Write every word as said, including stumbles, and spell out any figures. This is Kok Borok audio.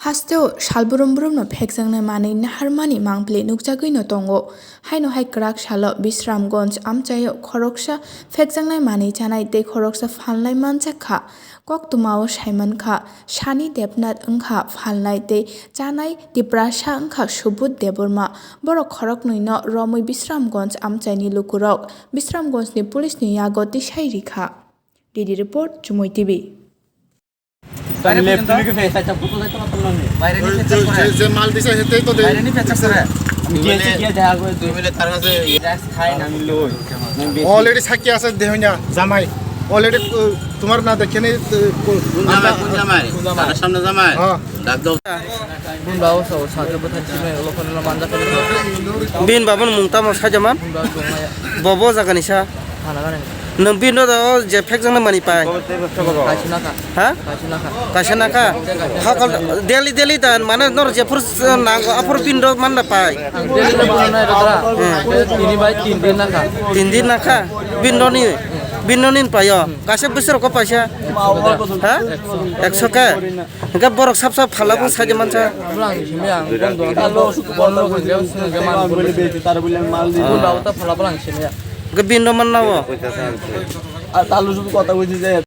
Hasteo sal brum brumno phekjaknai manwi naharmani mangpili nukjagwino tongo. Haino hai kwrak salo Bisramganj amchaio khoroksa phekjaknai manwi chanai tei khoroksa phalnai manjak kha. Koktwmao saimankha, Sani Debnath wngkha phalnai tei chanai, Tiprasa wngkha Subudh Debbarma. Borok khoroknwino romwi Bisramganj amchaini lukurok Bisramganjni policeni yago tisai rikha. D D report, Chumui T V. বাইরে নিয়ে ওই পেচাপ যে, করে। যে, যে মাল দিছে, সেটাই তো দেয়। বাইরে নিয়ে পেচাপ করে। আমি গিয়েছি, গিয়ে দেখা করে। তুই বলে তার কাছে খাই না, আমি লই। Already সাক্ষী আছে, দেহ না, জামাই। Already, আহ, তোমার না দেখে নেই, আহ, কো-, কোন জামাই, কোন জামাই? কোন জামাই? তার সামনে জামাই? হ্যাঁ। ডাক দাও। Bini baba nwng mung tamo sajaman? Bobo jaga ni sa. Nwng bini do je phek jang mani pai. Ha? Kaisa na kha. Hakol daily daily dan mane nor je phur nango aphur bini do man da pai. Ang daily do man na da. Hmm. Tini bai tin din na kha. Tin din na kha. Bini do ni, bini do ni pai yo. Kaisa bwswk rok ko paisa. Ha? Ekso khe. Hingke borok sap sap phalabung saidi mansa. Bwlang simi ang bondo, bondo hingke sini hingke man bondo. Bondo ta phala bwlang simi ya. Hingke bini do manna o. Talu sudu kota buji jaya.